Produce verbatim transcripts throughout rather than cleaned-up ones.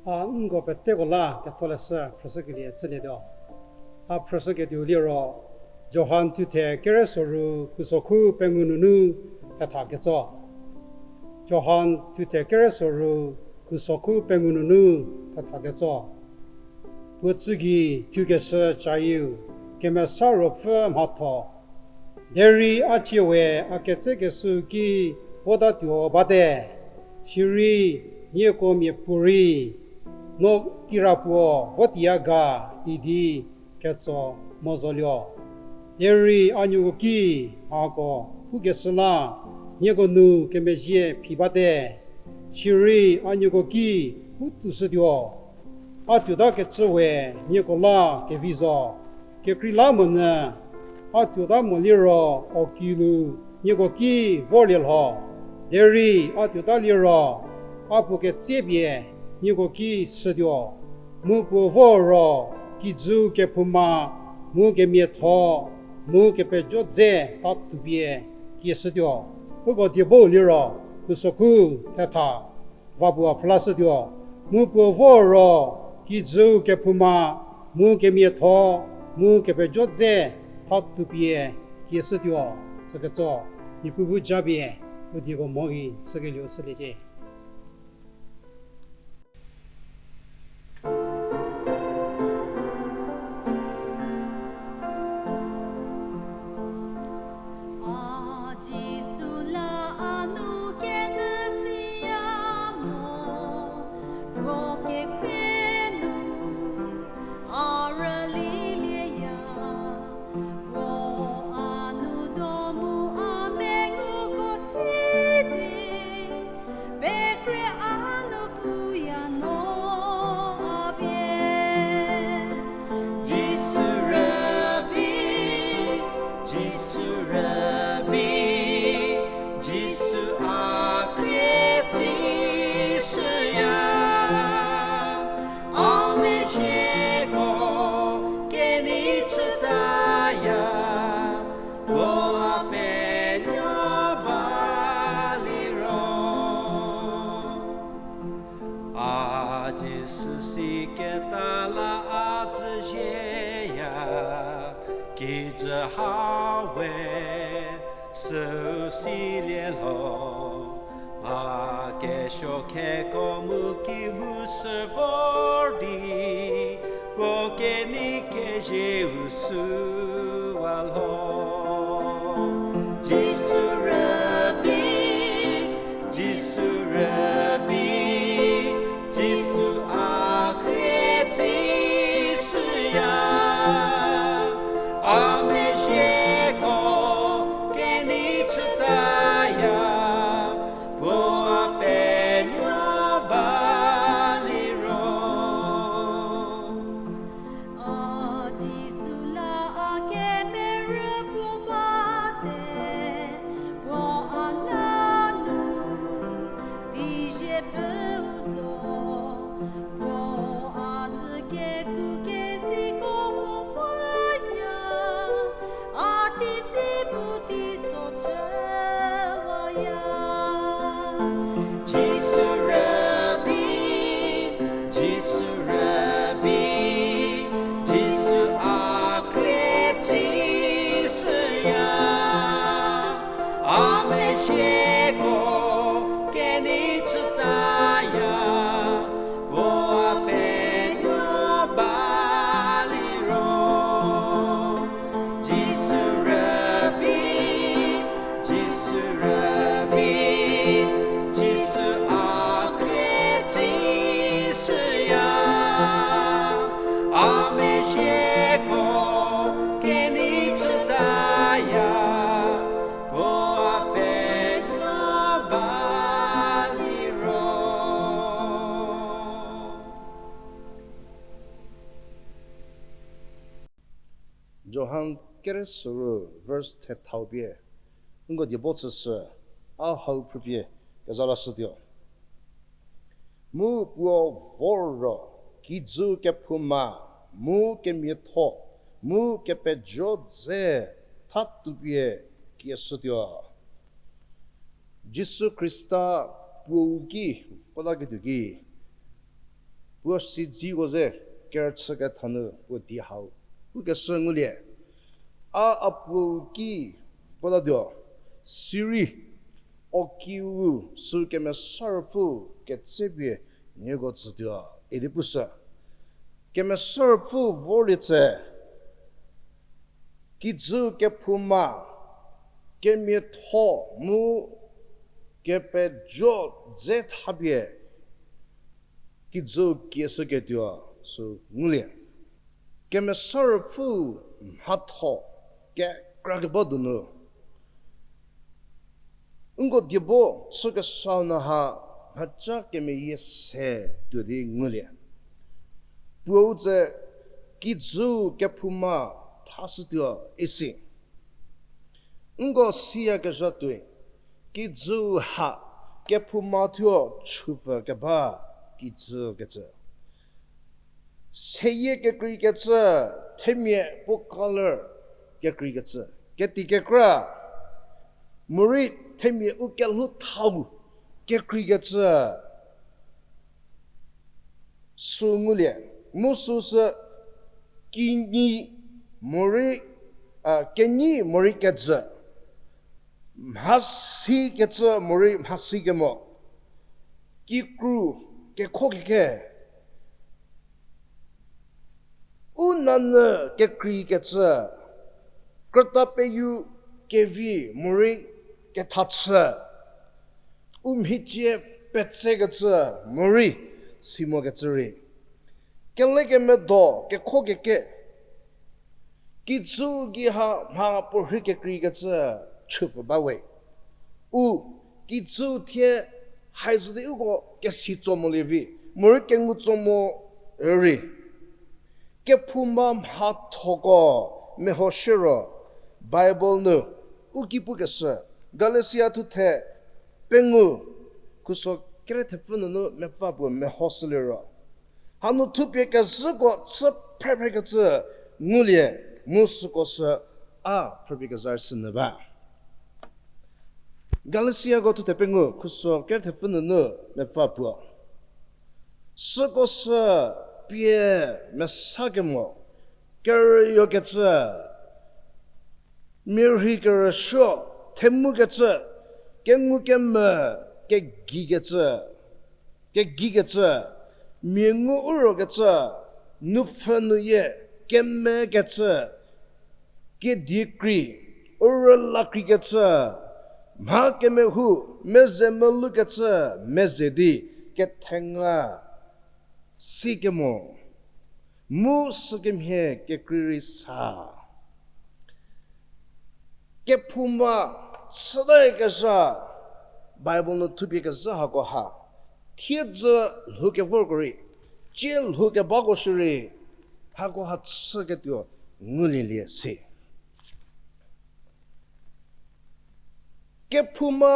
A nko peteko la ketholeshü phrüshükelie chülietuo. A phrüshüketuo liro, Johan thuthe keresoru khusokhu pengou nunu thetha ketso. Johan thuthe keresoru khusokhu pengou nunu thetha ketso. Puo tsü gei thukeshü cayieu Kemesa Ruopfü mhatho. Derei a cie we a ketsekeshü ki votatuo bate, sirei nieko miapuorei no kirapuo voteya ga idi ketso mo zolie. Derei a nieko ki mhako pukeshü la nieko nu kemezhie phi bate, sirei a nieko ki pu toushütuo. A tuota kecü we nieko la kevi zo. Kekreilamonyü a tuota mo liro o kilu nieko ki vorlie lho. Derei a tuota liro a puo ketsie pie nieko ki shütuo. Mu puo vor ro kijüu kephouma, mu kemiatho, mu kepejo dze tha toupie kieshütuo. Uko diebo liro khusokhu thetha va puo phrülashütuo. Mu puo vor ro kijüu kephouma, mu kemiatho, mu kepejo dze tha toupie kieshütuo. Süketso, Niepuu bu japie u dieko mho gei sükelieu shüliecie. A Jisu la a nu kenyü siya mo, puo kekhrie nu a rülilieya, puo a nu do mu a menguko si di, pekhrie a nu puya no a vie. Jisu rübei, Jisu rübei, Jisu a khrie tsishüya. A mezhieko kenei chütaya, puo a penuo ba liro. A Jisu siketa la a tsüzhieya, kijü ha we süu silie lho. A kesuo kheko mu ki mu sü vor di, puo kenei kezieu süu a lho. Jisu rübei, Jisu rübei, Jisu a khrie tsishüya. A mezhieko kenei chütaya, puo a penuo ba liro. A Jisu la a kemerü puo bate, puo a la nu di ziepfüu zo, puo a dzü keku keziko pu puoya, a tei si bu teiso chüwaya. Jisu rübei, Jisu rübei, Jisu a khrie tsishüya. A mezhieko kenei chütaya, puo a penuo ba liro. Jisu rübei, Jisu rübei, Jisu a khrie tsishüya. A mezhieko kenei chütaya, puo a penuo ba liro. Johan keresoru verse thethau pie nko diebo tsüshü, a hau phrüpie keza lashütuo. Mu puo vor ro kijü kephouma, mu kemiatho, mu kepejo dze tha toupie kieshütuo. Jisu Khrista puou ki volaketuo ki, Puo siedziko ze kerüchü ketha nu puo di hau pukeshü ngulie. A, a puou ki puotatuo, sirei o kiu sü Kemesa Ruopfü ketsepie nieko tsütuo idi pushü. Kemesa Ruopfü vorlie tse, kijü kephouma, kemiatho mu kepejo dze thapie kijü kieshüketuo sü ngulie. Kemesa Ruopfü mhatho kekrakeba donu nko diebo chükesau nu ha mhaca kemeyie se tuo di ngulie. Puou tse kijü kephouma thashütuo isi. Nko siyakezha tuoi, kijü ha kephouma thuo chüpfü keba kijü kecü. Seyie kekreikecü, themia puo color kekreikecü, keti kekra, morei themia u kelhou thau kekreikecü sü ngulie. Mu süsü kinyi morei, a, kenyi morei kejü, mhasi kecü morei mhasi kemo, kikru, kekho keke, u nanyü kekreikecü, krüta peyu kevi morei kethachü, u mhicie petsekecü morei si mokecü rei, kelekemedo kekho keke, kijü ki ha mha puorhi kekreikecü chüpfü bawe. U kijü thie haizü di uko kesi tso molie vi, morei kengu tso mo rei, kephouma mhathoko mehoshü ro, Bible nu u ki pukeshü, Galatia thuthe pengou, khuso kere thepfü nunu mepfü puo mehoshüliro, hanu thupie kezhüko chü phrephrekecü ngulie, mu süko sü a phrüpie kezha rei sünyü ba. Galatiako thuthe pengou, khuso kere thepfü nunu mepfü puo, süko sü pie mesa kemo, kerüyokecü, mia rhei kerüsuo, themukecü, kengu kemvü, kegikecü, kegikecü, mia ngu u rokecü, nupfhü nuyie, kemekecü, kedikrei, u rüla kreikecü, mha kemehou, meze melukecü, meze di, kethenga si kemo, mu sükemhie kekrei rei sa. Kephouma chütakezha, Bible nu thupie kezhü hako ha, thiedzü lhoukevorko rei, tsie lhoukebako shierei, hako ha chüketuo ngulielie si. Kephouma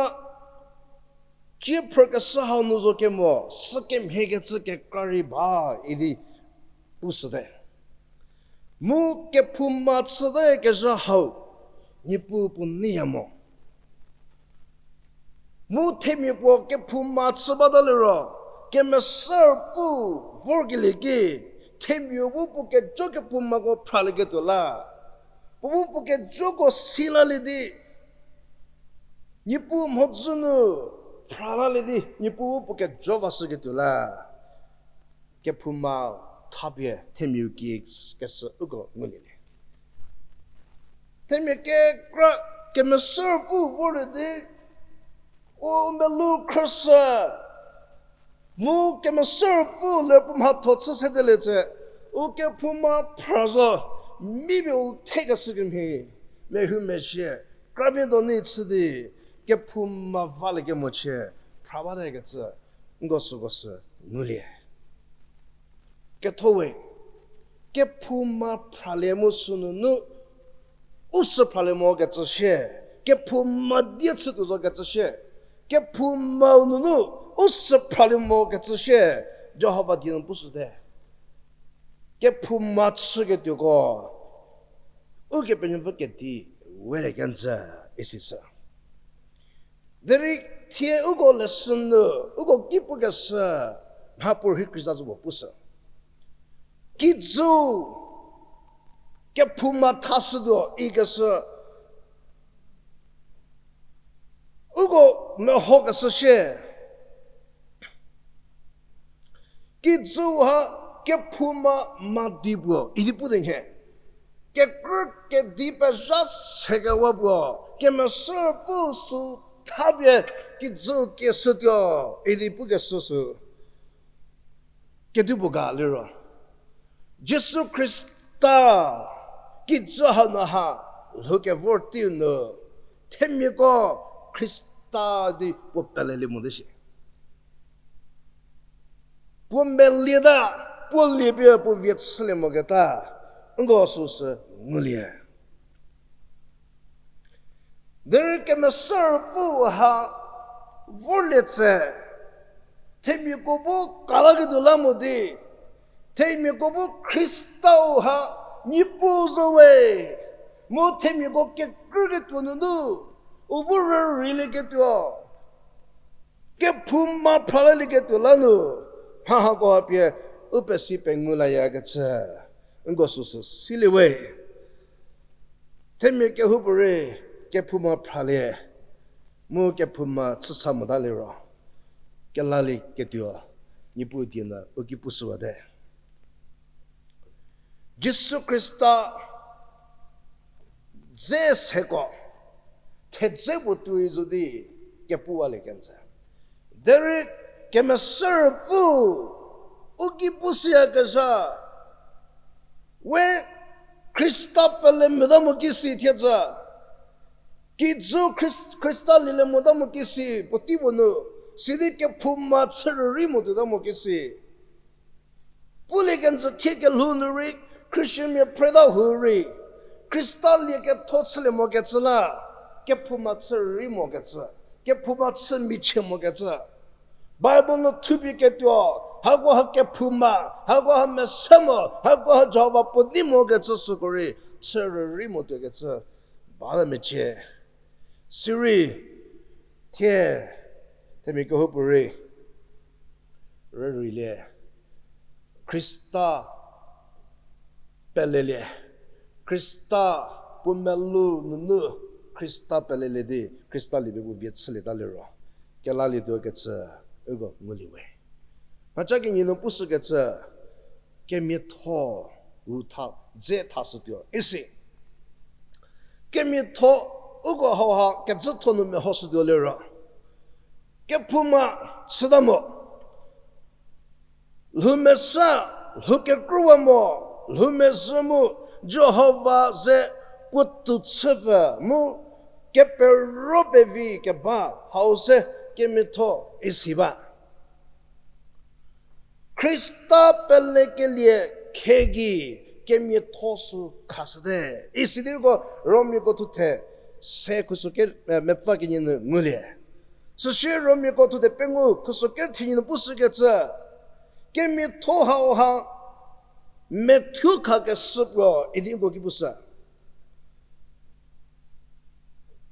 tsie phrükeshü hau nu zo kemo, sükemhiekecü kekra rei ba idi pushüte. Mu kephouma chütakezha hau, Niepuu puo neiya mo. Mu themia puo kephouma chü bata liro, Kemesa Ruopfü vorkelie ki, themiau bu puo kejo kephoumako phralieketuo la, puo bu puo kejoko si lalie di, Niepuu mhodzü nu phralalie di, Niepuu bu puo kejo vashüketuo la, kephouma thapie themiau ki keshü uko ngulielie. Themia kekra Kemesa Ruopfü vorlie di, u melou khrüshü, mu Kemesa Ruopfü ler puo mhatho chü sedelie tse, u kephouma phra zo, mimia u thekeshü kemhie, mehoumecie, kramia do nei chü di, kephouma valie kemochie phra batakecü, nko süko sü ngulie. Ketho we, kephouma phralie mu sünunu, u sü phralie mokecü shie, kephouma die chütuo zokecü shie, kephoumau nunu, u sü phralie mokecü shie, Jihova die nu pushüte. Kephouma chüketuoko, Ukepenuopfü kedi welie kenjü, isi sü. Derei thie uko lesson nu, uko ki pukeshü, mha puorhi kreiza zü puo pushü. Kijü kephouma thashütuo ikeshü, uko mehokeshü shie. Kijüu ha kephouma madi puo idi pu di nhie. Kekrü kedi pezha sekewa puo, Kemesa Ruopfü sü thapie kijü kieshütuo idi pukeshü sü kedipuo ga liro, Jisu Khrista kijü hanu ha lhoukevor teiu nu themiako Khrista di puo pelelie mote shie. Puo melieta, puo lie pie puo vie chülie moketa, nko süsü ngulie. Derei Kemesa Ruopfü ha vorlie tse, themiako bu kalaketuo la mo di, themiako bu Khristau ha Niepuu zo we, mu themiako kekrüketuo nunu u bu rüreilieketuo, kephouma phralelieketuo la nu, mha hako ha pie u pesi pengou layakecü, nko süsü silie we. Themia kehoupuorei kephouma phralie, mu kephouma chüsa mota liro, kelalieketuo Niepuu die nu u ki pushüwate. Jisu Khrista dze seko thedze puo tuoi zo di kepuwalie kenjü. Derei Kemesa Ruopfü u ki pushüyakezha, we Khrista pele mota mo kisi thiedzü, kijü Khrist-, Khrista lielie mota mo kisi puotei puo nu, sidi kephouma chü rürei mo tuota mo kisi pulie kenjü thie kelhou nu rei, Christianmia phreta hu rei, Khrista lie ketho chülie mokecü la, kephouma chü rürei mokecü, kephouma chü michie mokecü, Bible nu thupie ketuo, hakoha kephouma, hakoha mese mo, hakoha Jihova puo nei mokecü süko rei chü rürei mo tuokecü bata mecie. Sirei, thie, themia kehoupuorei rüreilie, Khrista pelelie, Khrista puo melou nunu Khrista pelelie di Khrista liepie puo vie chülieta liro, kelalietuokecü uko ngulie we. Mhaca kenie nu pushükecü, kemiatho u tha, dze thashütuo isi. Kemiatho uko hauha kejütho nu mehoshütuo liro, kephouma chüta mo, lhoumesa, lhoukekrüwa mo, lhoumezhü mu, Jihova ze puotou chüpfü mu kepero pevi keba hau se kemiatho isi ba. Khrista pelekelie khe gei kemiatho sü khashüte isi di uko Romiako thuthe se khuso ke, eh, mepfü kenie nu ngulie. Süsie Romiako thuthe pengou khuso kerü thenie nu pushükecü, kemiatho hauha methuo khakeshü puo idi uko ki pushü.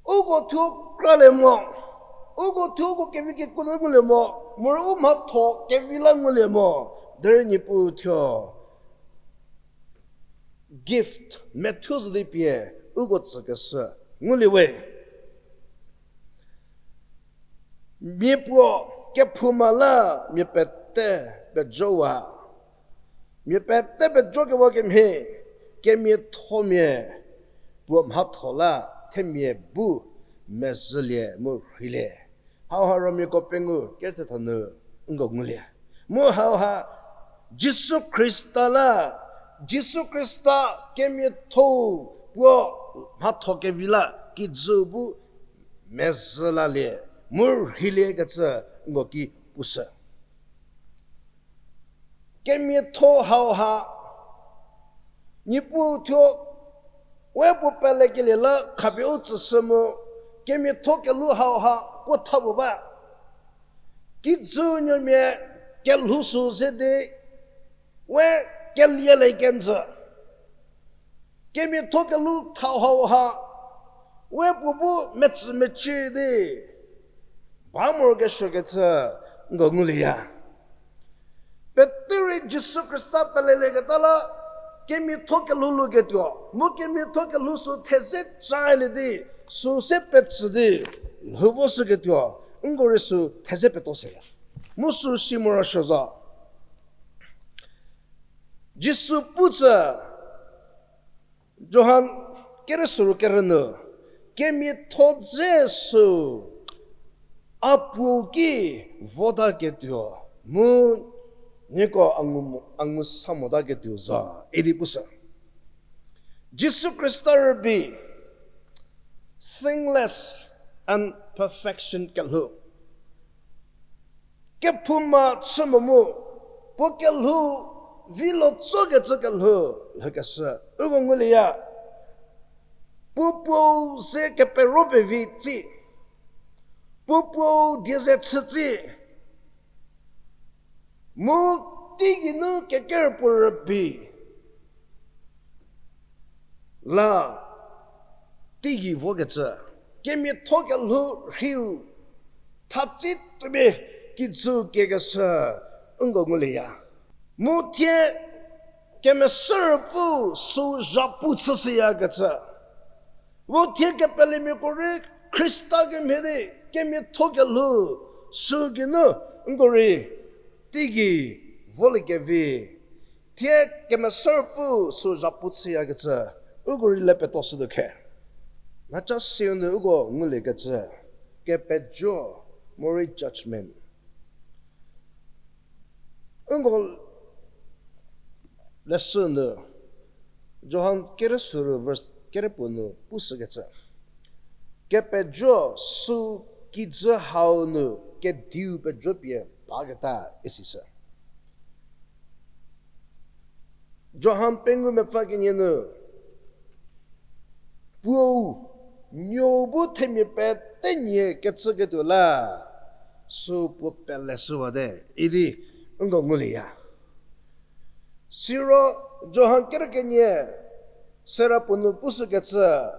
Uko thuo kralie mo, uko thuo uko kevi kekuo nu ngulie mo, morei u mhatho kevi la ngulie mo, derei Niepuu thuo gift methuo zo di pie uko tsükeshü ngulie we. Mia puo kephouma la mia pete pejowa. Mia pete pejokewa kemhie, kemiathomia puo mhatho la themia bu mezhülie mu rheilie. Hauha Romiako pengou kerü thetha nu nko ngulie. Mu hauha Jisu Khrista la, Jisu Khrista kemiatho puo mhatho kevi la kijü bu mezhü lalie mu rheiliekecü nko ki pushü. Kemiatho hauha Niepuu thuo we puo pelekelie la khapie u tsüshü mu, kemiatho kelhou hauha puo tha puo ba. Kijüu nuomia kelhou sü ze di we keliele kenjü. Kemiatho kelhou tha hauha we puo bu metsü mecie di ba morokesuokecü nko ngulieya. Peterü Jisu Khrista pelelieketa la, kemiatho kelhou lhouketuo, mu kemiatho kelhou sü theze calie di, sü se petsü di, lhou voshüketuo, nko rei sü theze peto seya. Mu sü si morosuo zo. Jisu pu tsü, Johan kerü suru kerü nu, kemiatho dze sü a Puo ki votaketuo, mu nieko a ngu, a ngu sa motaketuo zo, idi pushü. Jisu Khrista rübei, sinless and perfection kelhou. Kephouma chü mo mu, puo kelhou, vilo tsokecü kelhou, lhoukeshü, uko ngulieya. Puo puou ze kepero pevi tsi. Puo puou die ze chütsi. Mu teigei nu keker puo rübei la teigei vokecü, kemiatho kelhou rhiu thaptsi tuomia kijü kiekeshü nko ngulieya. Mu thie Kemesa Ruopfü sü zhapu chüshüyakecü, mu thie kepelemiako rei Khrista kemhie di kemiatho kelhou sü geinu nko rei teigei voliekevi, thie Kemesa Ruopfü sü zhapu chüyakecü, uko rei le petoshütuo khe. Mhaca seu nu uko nguliekecü, kepejo, moral judgment. Uko leshü nu, Johan kerü suru verse kerü puo nu pushükecü, kepejo sü kijü hau nu kediu pejo pie baketa isishü. Johan pengou mepfü kenie nu, puou, nuou bu themia pete nie kecüketuo la, sü puo peleshüwate, idi nko ngulieya. Siro Johan kerü kenie, sera puo nu pushükecü,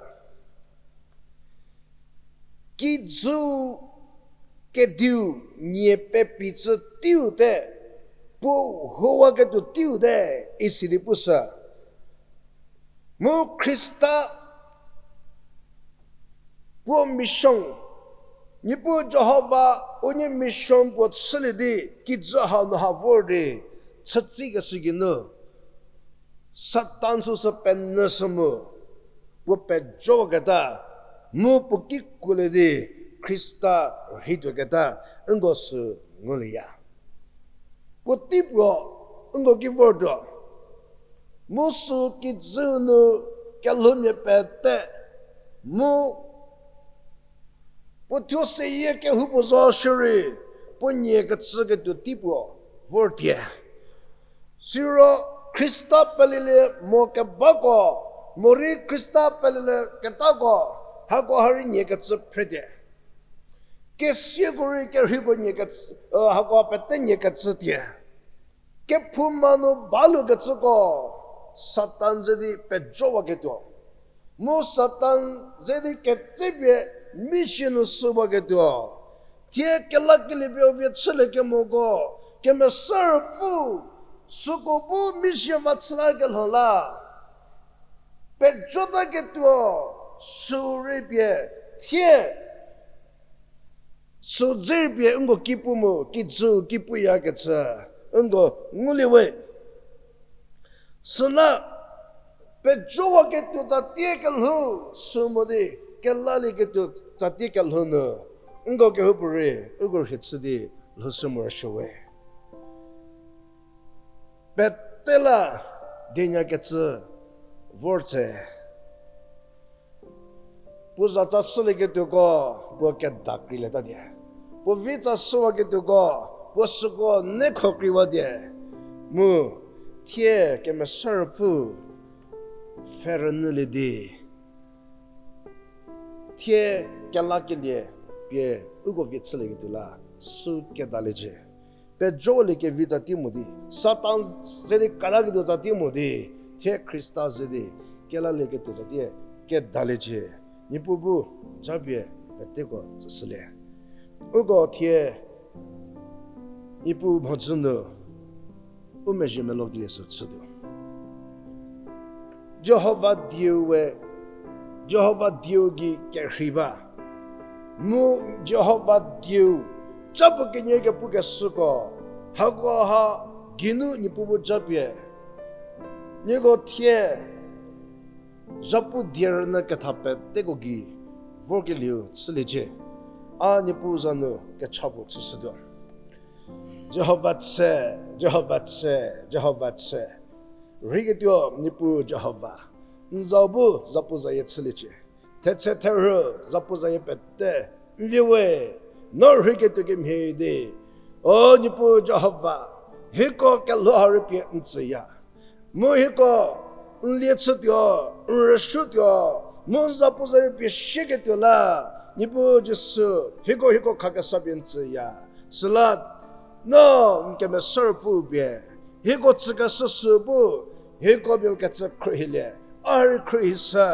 kijü kediu nie pepicü teiu te, puo howaketuo teiu te, isi di pushü. Mu Khrista puo mission, Niepuu Jihova unie mission puo chülie di kijü hau nu ha vor di chütsikeshü geinu, Satan süsü penyüshü mu, puo pejoketa, mu puo kikuolie di Khrista rheituoketa, nko sü ngulieya. Puotei puo, nko ki vortuo, mu sü kijüu nu kelhoumia pete, mu puo thuo seyie kehoupuo zo shierei, puo nie kecüketuo tei puo vortie. Siro Khrista pelielie mo kebako, morei Khrista pelielie ketako, hako ha rei nie kecü phretie. Kesiako rei kerheiko nie kecü, hako pete nie kecütie. Kephouma nu balukecüko, Satan ze di pejowaketuo, mu Satan ze di ketsepie michie nu shüwaketuo, thie kelakelie pie u vie chülie kemoko, Kemesa Ruopfü süko bu michie va chülakelho la pejotaketuo, sü rei pie, thie sü dze rei pie nko ki pu mu, kijü ki puyakecü, nko ngulie we. Süla, pejowaketuo tsatie kelhou, sü mo di, kelalieketuo tsatie kelhou nu, nko kehoupuorei, uko rhie chü di, lhoushü morosuo we. Pete la, dienya kecü, vor tse. Puo za tsa shülieketuoko, puo keda kreilieta die. Puo vi tsa shüwaketuoko, puo süko nekhokreiwa die. Mu, thie Kemesa Ruopfü pfhe rünyülie di, thie kelakelie pie uko vie chülieketuo la, sü kedaliecie. Pejolie kevi tsatie mo di, Satan ze di kelaketuo tsatie mo di, thie Khrista ze di, kelalieketuo tsatie kedaliecie. Niepuu bu, japie, peteko tsüshülie. Uko thie, Niepuu mhodzü nu, u mezhie melokelie sü chütuo. Jihova dieu we, Jihova dieu gei kerhei ba. Mu Jihova dieu, ca puo kenie kepukeshüko, hako ha geinu Niepuu bu japie, nieko thie zhapu die rünyü ketha peteko gei vorkelieu chüliecie. A Niepuu za nu kecha puo chüshütuo. Jihova tse, Jihova tse, Jihova tse. Rheiketuo Niepuu Jihova. N zau bu zapuzayie chüliecie. Thetse therhü zapuzayie pete. N vie we, no rheiketuo kemhie di, o Niepuu Jihova, hieko kelhou ha rei pie n tsüya. Mu hieko n lie chütuo, n rüsuotuo, mu n zapuzayie pie sieketuo la, Niepuu Jisu, hieko hieko khakesa pie n tsüya. Süla no n kemesa ruopfü pie hieko tsükeshü sü bu, hieko pie kecü khrühilie, a rei khrühishü,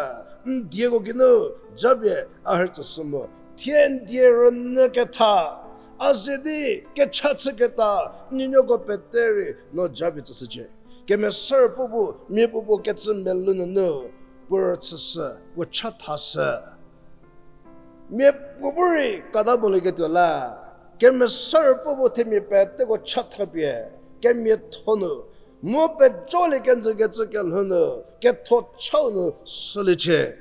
n dieko geinu japie a rei tsüshü mu, thie n die rünyü ketha, a ze di kecha chüketa n nuonuoko pete rei no japie tsüshücie. Kemesa ruopfü bu mia puopuo kecü melou nunu puo rüchüshü, puo chathashü. Mia puo bu rei kata molieketuo la, kemesa ruopfü bu themia peteko chathapie, kemiatho nu, mu pejolie kenjükecü kelhou nu, ketho chau nu süliecie.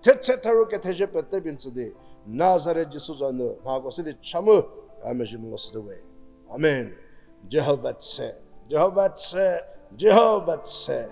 Thetse therhü kethezie pete pie n tsü di, Nazaret Jisu za nu mhako se di cha mu, a mezhie molo shütuo we. Amen. Jihova tse, Jihova tse, Jihova tse.